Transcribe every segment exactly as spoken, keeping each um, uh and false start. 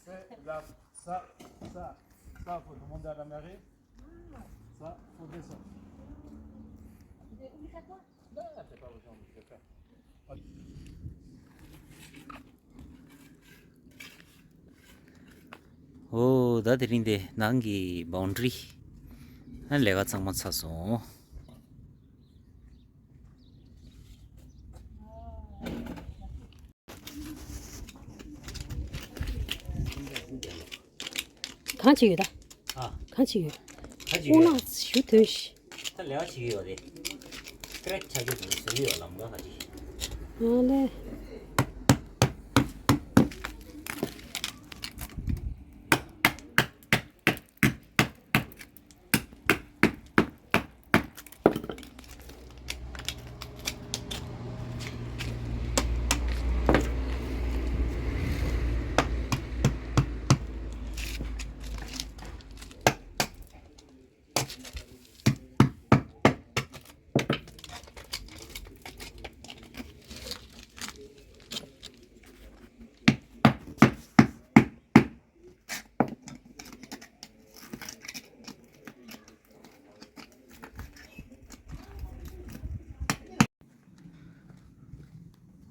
Là, ça, ça, ça, faut demander à la mairie. Ça, faut descendre. Là, c'est pas besoin de le faire. ཨོ། ད་དེ་རིང་དེ་ནང་གི་བའུན་ཌི་རི། ཨ། ལས་ཀ་ཚང་མ་ཚར་སོང་། གང་བྱེད་ཡོད་ད། ཨ། གང་བྱེད་ཡོད། ག་ཅི་ཨོ་ཡོད། ན་ཞུ་དོན་ཞིག་ད་ལས་ཀ་བྱེད་ཀྱི་ཡོད་རེད། ཀྲེག་ཆག་གི་འདུག་བཟོ་གི་ཡོད་ལམ་ཁ་ག་ཅི། ཨ་ལེ།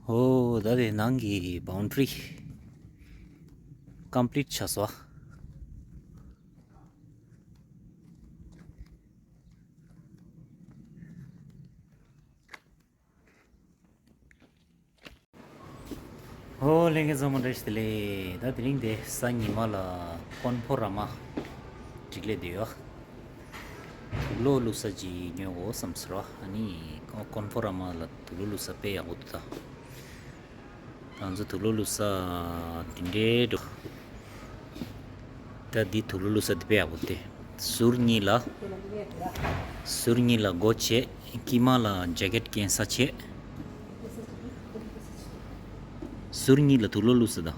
ཨོ། ད་དེ་ནང་གི་བའུན་ཌི་རི་ཀམ་པི་ལིཊ་ཆགས་སོང་། ཨོ། ལྷན་རྒྱས་ཚང་མ་བཀྲ་ཤིས་བདེ་ལེགས། ད་དེ་རིང་དེ་གཟའ་ཉི་མ་ལ་ཀོན་ཕོ་ར་མ་འགྲིག་ལེ་བསྡད་ཡོད། དུག་ལོག་བླུགས་ས་ཅིག་ཉོ་དགོས་བསམ་ཟེར་བ། ཨ་ནི་ཀོན་ཕོ་ར་མ་ལ་དུག་ལོག་བླུགས་ས་དཔེ་ཡག་པོ་འདུག་ད། ང་ཚོ་དུག་ལོག་བླུགས་ས་དེ་འདྲའི་འགྲོ། ད་འདི་དུག་ལོག་བླུགས་ས་དེ་དཔེ་ཡག་པོ་སྟེ། ཟུར་གཉིས་ལ། ཟུར་གཉིས་ལ་སྒོ་བྱས། དཀྱིལ་མ་ལ་ཇེ་ཀེཊ་བཀན་ས་བྱས། ཟུར་གཉིས་ལ་དུག་ལོག་བླུགས་ས་དང་།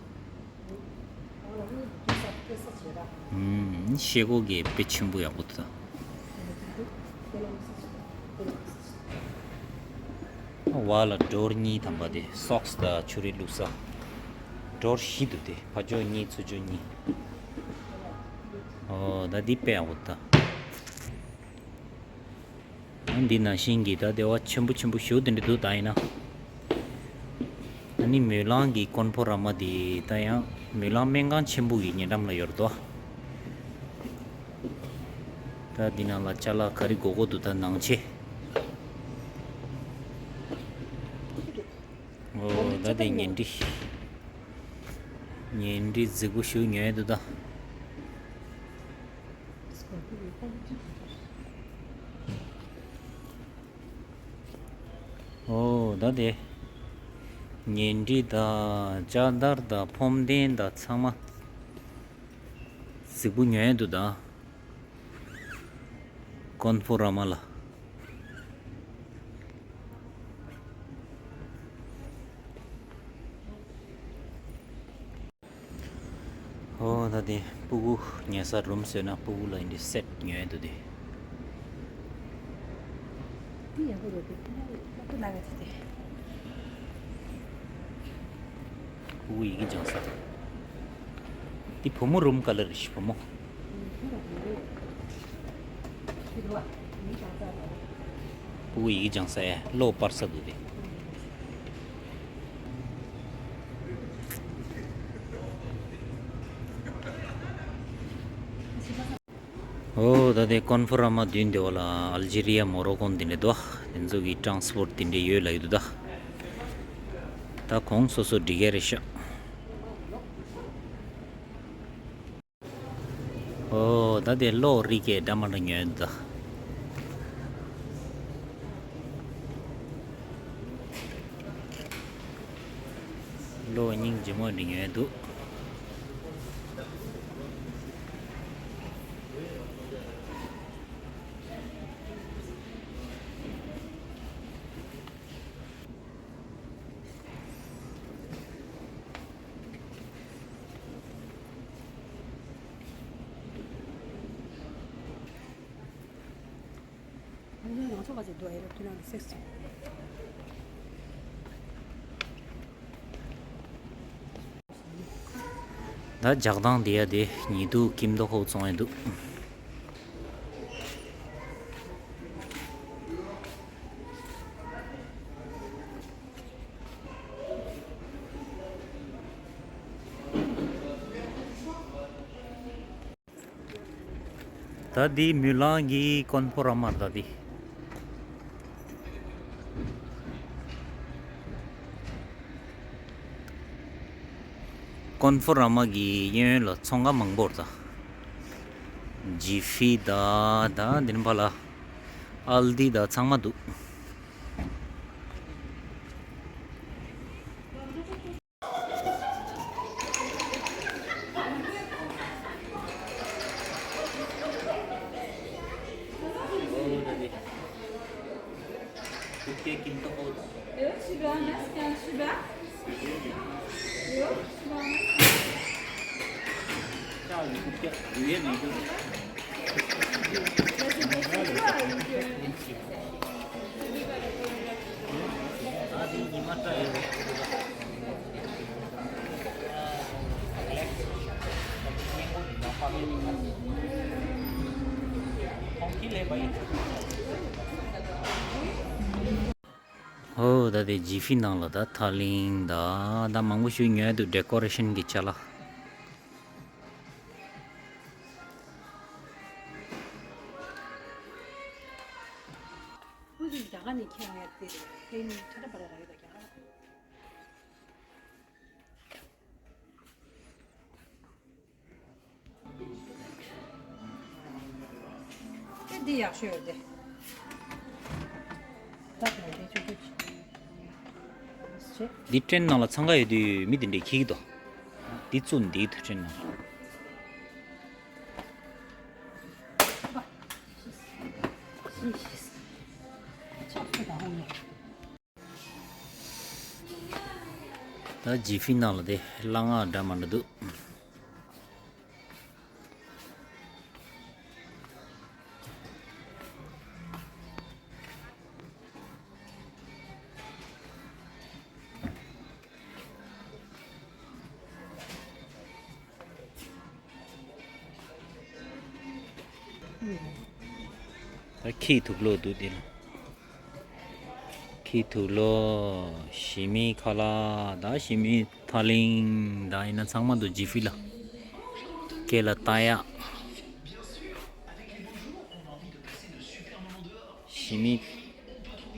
ཨུམ། ཤེལ་སྒོ་གི་དཔེ་ཆེན་པོ་ཡག་པོ་འདུག་ད། བ་ལ་ཌོར་གཉིས་ཐམ་པ་དེ་སོག་སི་དང་ཕྱུ་རེ་བླུགས་ས། ཌོར་བཞི་འདུག་སྟེ། ཕར་ཕྱོགས་གཉིས་ཚུར་ཕྱོགས་གཉིས། ཨོ། ད་འདི་དཔེ་ཡག་པོ་འདུག་ད། ཨ། འདི་ནང་བཞིན་གྱི་ད་སྡེ་བ་ཆེན་པོ་ཆེན་པོ་ཞེ་པོ་དེ་འདྲ་འདུག་ད་ཡིན་ན། ཨ་ནི་སྨོན་ལམ་གྱི་ཀོན་ཕོ་ར་མ་དེ་ད་ཡང་སྨོན་ལམ་སྨན་ཁང་ཆེན་པོ་གི་ཉེ་འགྲམ་ལ་ཡོད་རེད་དོ། ད་འདི་ནང་ལ་ཅ་ལག་ག་རེ་དགོས་དགོས་འདུག་ད་ནང་ཆེ། ཨོ། ད་དེ་ཉལ་ཁྲི། ཉལ་ཁྲི་རྫིག་པོ་ཞིག་ཉོས་འདུག་ད། ཨོ། ད་དེ་ཉལ་ཁྲི་དང་ལྕགས་དར་དང་ཕོམ་གདན་དང་ཚང་མ་རྫིག་པོ་ཉོས་འདུག་ད། ཀོན་ཕོ་ར་མ་ལ། ཨོ། ད་དེ་སྤུ་གུ་ཉལ་ས་རུམ་བཟོས་ན་སྤུ་གུ་ལ་འདི་འདྲའི་སེཊ་ཉོས་འདུག་དེ། འདི་ཡག་པོ་རེད་དེ། ལག་པ་ལག་ག་བྱས་ཏེ། སྤུ་གུ་ཡི་གེ་སྦྱང་ས། འདི་བུ་མོ་རུམ་ཀ་ལར་རེད་ཤག་བུ་མོ། སྤུ་གུ་ཡི་གེ་སྦྱང་ས་ཡ། གློག་སྤར་ས་འདུག་དེ། ཨོ། ད་དེ་ཀོན་ཕོ་ར་མ་མདུན་དེ་བ་ལ་ཨལ་ཇི་རི་ཡ་མོ་རོ་ཀོ་འདི་འདྲ་འདུག་དེ་ཚོ་གི་ཊ་རན་སི་པོར་ཊི་དེ་འདྲ་ཡོད་ལབ་ཀྱི་འདུག་ད། ད་གོང་སོ་སོ་སྒྲིག་ཡ་རེད་ཤག་ཨོ། ད་དེ་གློག་རིགས་ཀྱི་འདྲ་མི་འདྲ་ཉོས་འདུག་ད། གློག་སྙིང་རྗེ་མོ་འདི་ཉོས་འདུག་ང་ཚོ་ག་ཚོད་འདུག་ཨེ་རོ་ཏུ་ནང་གི་སེག་སི། ད་ཇག་དང་དེ་ཡ་དེ་ཉི་དུ་ཀིམ་དོ་ཧོ་བཙོང་ཡ་འདུག་ད་འདི་མུན་ལང་གི་ཀོན་ཕོ་ར་མ་ད་འདི། ཀོན་ཕོ་ར་མ་གི་གཡས་གཡོན་ལ་ཚོང་ཁང་མང་པོ་རེད་ད། ཇི་ཧྥི་ད་ད་འདི་ནི་ཕ་ལ་ཨལ་དི་ད་ཚང་མ་འདུག་ཨོ་ད་དེ་ཇི་ཧྥི་ནང་ལ་ད་ཐ་ལིང་ད་ད་མང་པོ་ཞིག་ཉོས་འདུག་ཌེ་ཀོ་རེ་ཤན་གྱི་ཅ་ལག་ཁོ་ཚོས་རྒྱ་གར་ནས་ཁྱེར་ཡོང་ཡ་དེ་རེད། ཕན་ཁྲ་ཁྲ་པ་ར་ར་ཡོད་ད་རྒྱ་གར། ཨེ་འདི་ཡག་ཤོས་ཡོད་དེ། ད་དེ་འདི་ཆུ་ཆུ་ཆུ། འདི་ཊེན་ནང་ལ་འཚང་ཁ་ཡོད་དུས་མི་དེ་འདྲས་ཁྱེར་གི་འདུག་འདི་བཙུགས་འདི་ཐུ་ཊེན་ནང་ལ། ད་ཇི་ཧྥི་ནང་ལ་དེ་གླ་ང་འདྲ་མ་འདྲ་འདུག་ད་ཁྱི་དུག་ལོག་འདུག་དེ་ལ། ཁྱི་དུག་ལོ། ཞི་མི་ཁ་ལག་ད་ཞི་མི་ཐ་ལིང་ད་ཡིན་ན་ཚང་མ་འདུག་ཇི་ཧྥི་ལ། སྐེ་ལ་ཏ་ཡ། ཞི་མི་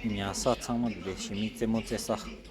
ཉལ་ས་ཚང་མ་འདུག་རེད། ཞི་མི་རྩེད་མོ་རྩེ་ས།